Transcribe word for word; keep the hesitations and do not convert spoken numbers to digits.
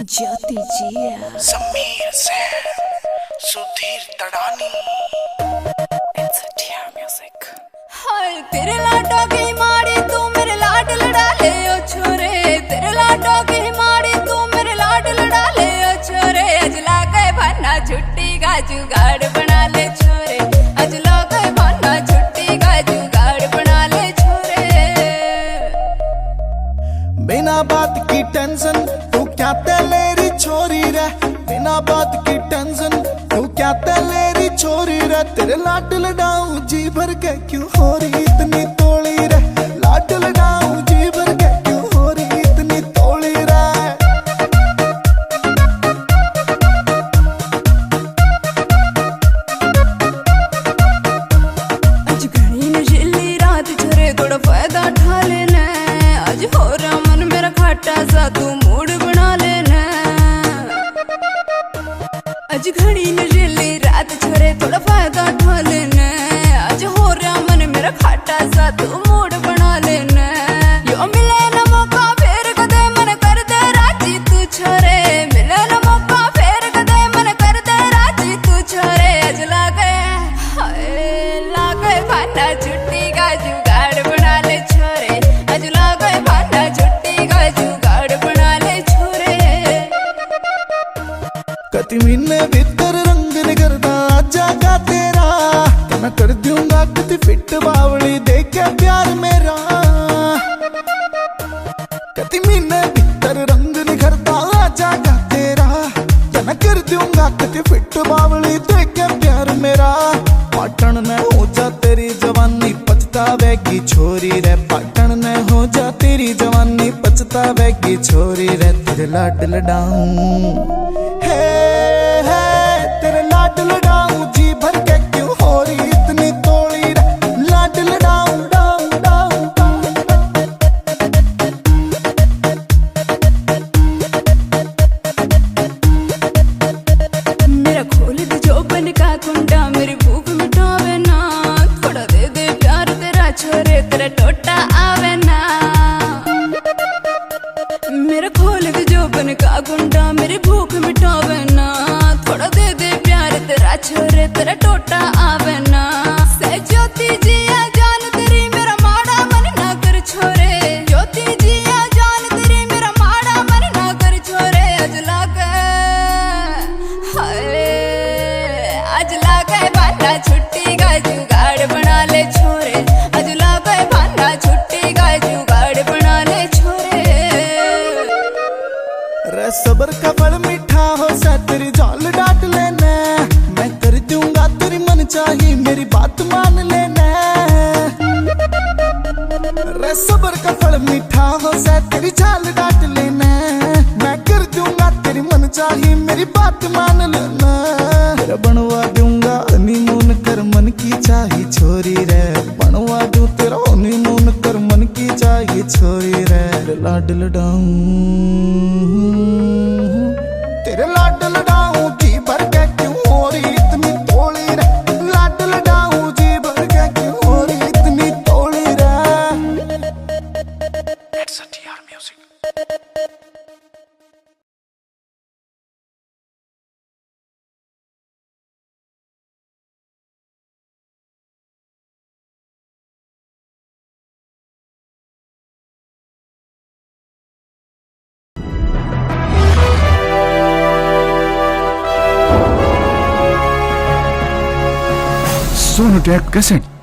ज्योति जिया। समीर सैन, सुधीर तड़ानी। It's a T R music. हाय तेरे लाडो की माड़ी, तू मेरे लाड लड़ा ले ओ छोरे। तेरे लाडो की माड़ी, तू मेरे लाड लड़ा ले ओ छोरे। अजला के भाना छुट्टी का जुगाड़ बना ले छोरे। अजला के भाना छुट्टी का जुगाड़ बना ले छोरे। बिना बात की टेंशन, तू क्या तेलेरी छोरी रे। बिना बात की टेंशन, तू क्या तेलेरी छोरी रे। तेरे लाड लडाऊं जी भर के, क्यों हो रही इतनी तोली रे। लाड लडाऊं जी भर के, क्यों हो रही इतनी तोली रे। आज घणी नशीली रात छोरे, थोड़ा फायदा उठा लेना। आज हो रहा मन मेरा खाटा सा, तू मूड बना लेना। आज घणी नशीली रात छोरे, थोड़ा फायदा उठा लेना। आज हो रहा मन मेरा खाटा सा, तू मूड बना लेना। यो मिले ना मौका फेर कदे, मन कर दे राजी तू छोरे। मिले ना मौका फेर कदे, मन कर दे राजी तू छोरे। अजला के, हाय, लागे भाना छुट्टी का जुगाड़ बना ले छोरे। अजला के भाना छुट्टी का जुगाड़ बना ले छोरे। कति महीने भीतर रंग निखरदा आ जागा तेरा, मैं कर दूंगा कति फिट बावली देखे प्यार मेरा। कति महीने भीतर रंग निखरदा आ जागा तेरा, या मैं कर दूंगा कति फिट बावली देखे प्यार मेरा। पाटन ने हो जा तेरी जवानी पछतावेगी छोरी रे, पाटन ने हो जा तेरी जवानी पछतावेगी छोरी रे। तेरे लाड लडाऊं, हे, हे, तेरे लाड लडाऊं जी भर के, क्यों हो रही इतनी तोली रे। लाड लडाऊं, डाऊं, डाऊं, डाऊं। मेरा खोल दे जोबन का कुंडा, मेरी भूख मिटावे ना। थोड़ा दे दे प्यार तेरा छोरे, तेरा टोटा आवे ना। मेरा खोल दे जोबन का कुंडा, मेरी भूख मिटावे ना। थोड़ा दे दे प्यार तेरा छोरे, तेरा टोटा आवे ना। सै ज्योति जिया जान तेरी, मेरा माड़ा मन ना कर छोरे। ज्योति जिया जान तेरी, मेरा माड़ा मन ना कर छोरे। अजला के, हाय, अजला के भाना छुट्टी का जुगाड़ बना ले छोरे। अजला के भाना छुट्टी का जुगाड़ बना ले छोरे। रे सबर का फल मीठा हो सै, तेरी जाल डाट लेना। मैं कर दूंगा तेरी मन चाही, मेरी बात मान लेना। रे सबर का फल मीठा हो सै, तेरी जाल डाट लेना। मैं कर दूंगा तेरी मन चाही, मेरी बात मान लेना। तेरा बनवा दूंगा हनीमून कर मन की चाही छोरी रे। बनवा दूं तेरा हनीमून कर मन की चाही छोरी रे। लाड लडाऊं, तेरे लाड लडाऊं जी भर के, क्यों हो रही इतनी तोली रे। लाड लडाऊं जी भर के, क्यों हो रही इतनी तोली रे। It's a T R music. Sonotech cassette.